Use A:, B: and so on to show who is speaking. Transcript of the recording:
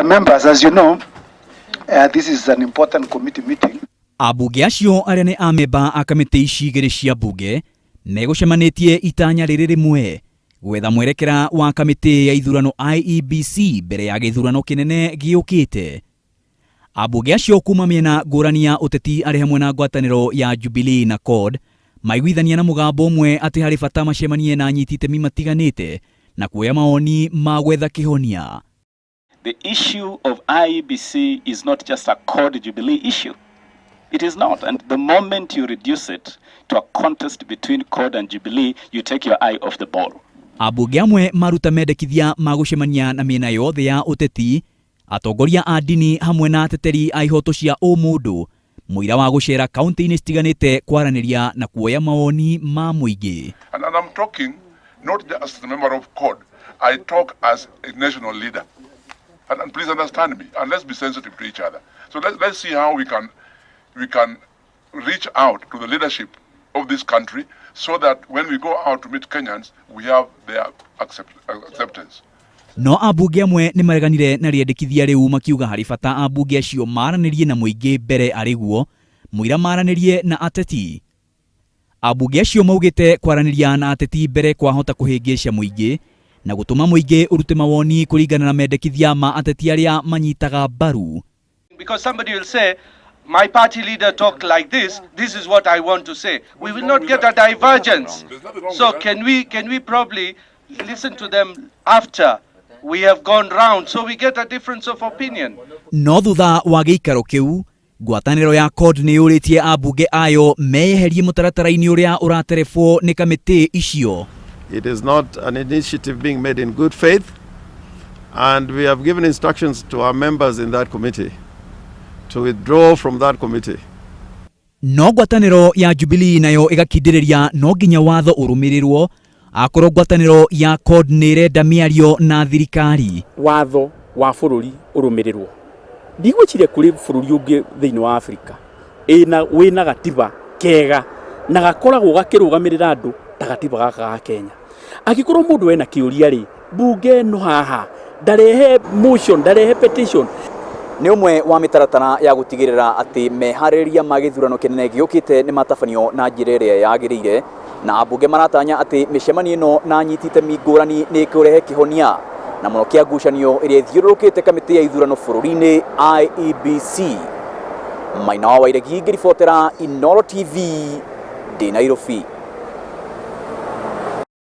A: Members, as you know, this is an important committee meeting.
B: Ambunge acio arĩa nĩ amemba a kamĩtĩ ici igĩrĩ cia mbunge megũcemanĩtie itanya rĩrĩ rĩmwe, gwetha mwerekera wa kamĩtĩ ya ithurano IEBC mbere ya gĩthurano kĩnene gĩũkĩte. Ambunge acio kuma mĩena ngũrani ya ũteti arĩ hamwe na ngwatanĩro ya Jubilee na CORD maiguithania na mũgambo ũmwe atĩ harĩ bata macemanie na anyiti itemi matiganĩte na kuoya mawoni ma gwetha kĩhonia.
C: The issue of IEBC is not just a CORD Jubilee issue. It is not. And the moment you reduce it to a contest between CORD and Jubilee, you take your eye off the ball.
B: Ambunge amwe maruta mendekithia ma gũcemania na mĩena yothe ya ũteti, atongoria a ndini hamwe na ateteri a ihoto cia ũmũndũ, mũira wa gũcera kaunti-inĩ citiganĩte kwaranĩria na kuoya mawoni ma mũingĩ.
D: And I'm talking not just as a member of CORD, I talk as a national leader. And please understand me, and let's be sensitive to each other. So let's see how we can reach out to the leadership of this country so that when we go out to meet Kenyans, we have their acceptance.
B: No ambunge amwe nĩ mareganire na rĩendekithia rĩu, makiuga harĩ bata ambunge acio maranĩrie na mũingĩ mbere arĩ guo mũira maranĩrie na ateti. Ambunge acio maugĩte kwaranĩria na ateti mbere kwahota kũhĩngĩca mũingĩ na gũtũma mũingĩ ũrute mawoni kũringana na mendekithia ma ateti arĩa manyitaga mbaru.
E: Because somebody will say, "My party leader talked like this, this is what I want to say." We will not get a divergence.
D: There's nothing wrong
E: So
D: with that.
E: can we probably listen to them after we have gone round so we get a difference of opinion?
B: No thutha wa gĩikaro kĩu, ngwatanĩro ya CORD nĩ yũrĩtie ambunge ayo meyeherie mũtaratara-inĩ ũrĩa ũraterebwo nĩ kamĩtĩ icio.
F: It is not an initiative being made in good faith, and we have given instructions to our members in that committee to withdraw from that committee.
B: No ngwatanĩro ya Jubilee nayo ĩgakindĩrĩria no nginya watho ũrũmĩrĩrwo akorwo ngwatanĩro ya CORD nĩ ĩrenda mĩario na thirikari.
G: Watho wa bũrũri ũrũmĩrĩrwo. Ndigwĩciria kũrĩ bũrũri ũngĩ thĩinĩ wa Afrika ĩna wĩna gatiba kega na gakoragwo gakĩrũgamĩrĩra andũ ta gatiba gaka ga Kenya. Angĩkorwo mũndũ ena kĩũria rĩ, mbunge ĩno haha ndarehe motion, ndarehe petition.
B: Nĩ ũmwe wa mĩtaratara ya gũtigĩrĩra atĩ meharĩrĩria ma gĩthurano kĩnene gĩũkĩte nĩ matabanio na njĩra ĩrĩa yagĩrĩire, na ambunge maratanya atĩ mĩcemanio ĩno na anyiti itemi ngũrani nĩ ĩkũrehe kĩhonia na mũno kĩa ngucanio ĩrĩa ĩthiũrũrũkĩte kamĩtĩ ya ithurano bũrũri-inĩ IEBC. Maina wa Wairegi ngĩribotera Inooro TV ndĩ Nairobi.